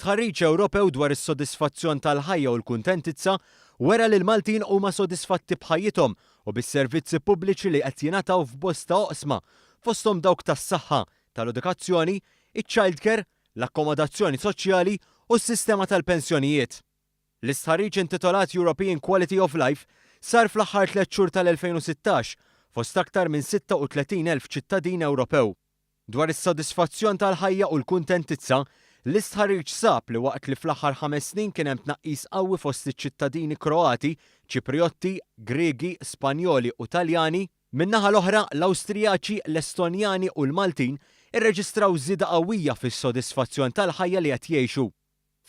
Stħarriġ Ewropew dwar is-sodisfazzjon tal-ħajja u l-kuntentizza wera li l-Maltin huma sodisfatti b'ħajjithom u bis-servizzi pubbliċi li qed jingħataw f'bosta oqsma, fosthom dawk tas-saħħa, tal-edukazzjoni, iċ-childcare, l-akkomodazzjoni soċjali u s-sistema tal-pensjonijiet. L-istħarriġ intitolat European Quality of Life sar fl-aħħar tlett xhur tal-2016 fost aktar minn 36,000 ċittadin Ewropew. Dwar is-sodisfazzjon tal-ħajja u l-kuntentizza, l-istħarriġ sab li waqt li fl-aħħar ħames snin kien hemm tnaqqis qawwi fost iċ-ċittadini Kroati, Ċipriotti, Griegi, Spanjoli u Taljani, min-naħa l-oħra l-Awstrijaċi, l-Estonjani u l-Maltin irreġistraw żieda qawwija fis-sodisfazzjon tal-ħajja li qed jgħixu.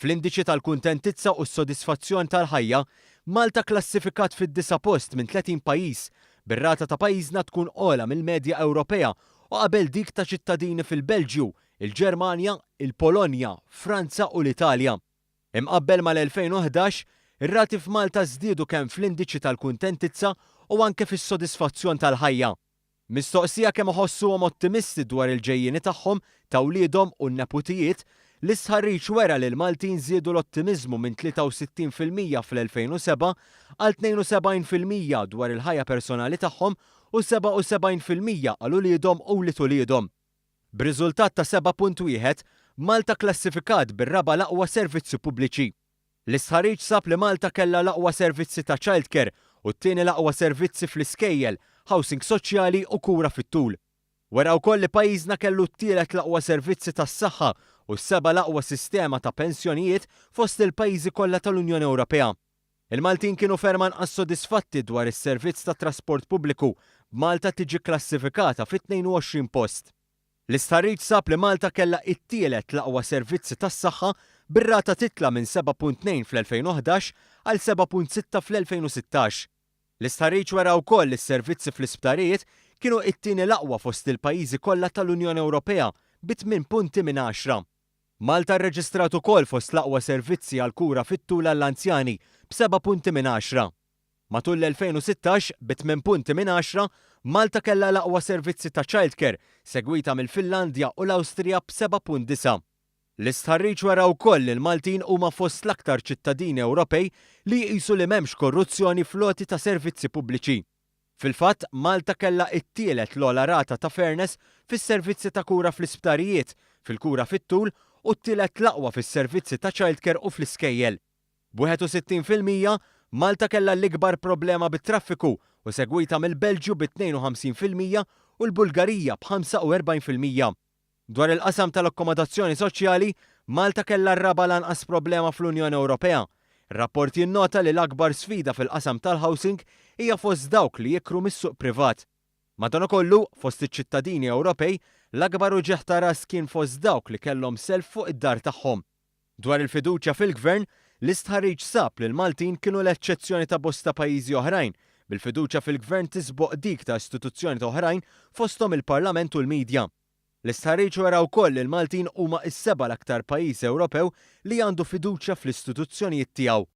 Fl-indiċi tal-kuntentizza u s-sodisfazzjon tal-ħajja, Malta kklassifikat fid-disa' post minn 30 pajjiż, bir-rata ta' pajjiżna tkun ogħla mill-medja Ewropea u qabel dik ta' ċittadini fil-Belġju, il-Ġermanja, il-Polonja, Franza u l-Italja. Imqabbel mal-2011, ir-rati f'Malta żdiedu kemm fl-indiċi tal-kuntentizza u anke fis-sodisfazzjon tal-ħajja. Mistoqsija kemm iħossuhom ottimisti dwar il-ġejjieni tagħhom, ta' wliedhom u n-neputijiet, l-istħarriġ wera li l-Maltin żiedu l-ottimiżmu minn 63% fl-2007 għal 72% dwar il-ħajja personali tagħhom u 77% għal uliedhom u wlied uliedhom. B'riżultat ta' 7.1, Malta kklassifikat bir-raba' l-aqwa servizzi pubbliċi. L-istħarriġ sab li Malta kellha l-aqwa servizzi ta' childcare u t-tieni l-aqwa servizzi fl-iskejjel, housing soċjali u kura fit-tul. Wera wkoll li pajjiżna kellu t-tielet l-aqwa servizzi tas-saħħa u s-seba' l-aqwa sistema ta' pensjonijiet fost il-pajjiżi kollha tal-Unjoni Ewropea. Il-Maltin kienu ferm anqas sodisfatti dwar is-servizz tat-trasport pubbliku, b'Malta tiġi kklassifikata fit-22 post. L-istħarriġ sab li Malta kellha t-tielet l-aqwa servizzi tas-saħħa bir-rata titla' minn 7.2 fl-2011 għal 7.6 fl-2016. L-istħarriġ wera wkoll li s-servizzi fl-isptarijiet kienu t-tieni l-aqwa fost il-pajjiżi kollha tal-Unjoni Ewropea bi tmien punti minn għaxra. Malta rreġistrat ukoll fost l-aqwa servizzi għall-kura fit-tul għall-anzjani b'seba' punti minn għaxra. Matul l-2016, bi tmien punti minn għaxra, Malta kellha l-aqwa servizzi ta' childcare, segwita mill-Finlandja u l-Awstrija b'7.9. L-istħarriġ wera wkoll li l-Maltin huma fost l-aktar ċittadini Ewropej li jqisu li m'hemmx korruzzjoni fl-għoti ta' servizzi pubbliċi. Fil-fatt, Malta kellha t-tielet l-ogħla rata ta' fairness fis-servizzi ta' kura fl-isptarijiet, fil-kura fit-tul u t-tielet l-aqwa fis-servizzi ta' childcare u fl-iskejjel. B'61%, Malta kellha l-ikbar problema bit-traffiku u segwita mill-Belġju bi 52% u l-Bulgarija b'45%. Dwar il-qasam tal-akkomodazzjoni soċjali, Malta kellha r-raba' l-anqas problema fl-Unjoni Ewropea. Ir-rapport jinnota li l-akbar sfida fil-qasam tal-housing hija fost dawk li jikru mis-suq privat. Madanakollu, fost iċ-ċittadini Ewropej, l-akbar uġigħ ta' ras kien fost dawk li kellhom self fuq id-dar tagħhom. Dwar il-fiduċja fil-Gvern, l-istħarriġ sab li l-Maltin kienu l-eċċezzjoni ta' bosta pajjiżi oħrajn, bil-fiduċja fil-Gvern tisboq dik ta' istituzzjoniet oħrajn fosthom il-Parlament u l-midja. L-istħarriġ wera wkoll li l-Maltin huma s-seba' l-aktar pajjiż Ewropew li għandu fiduċja fl-istituzzjonijiet tiegħu.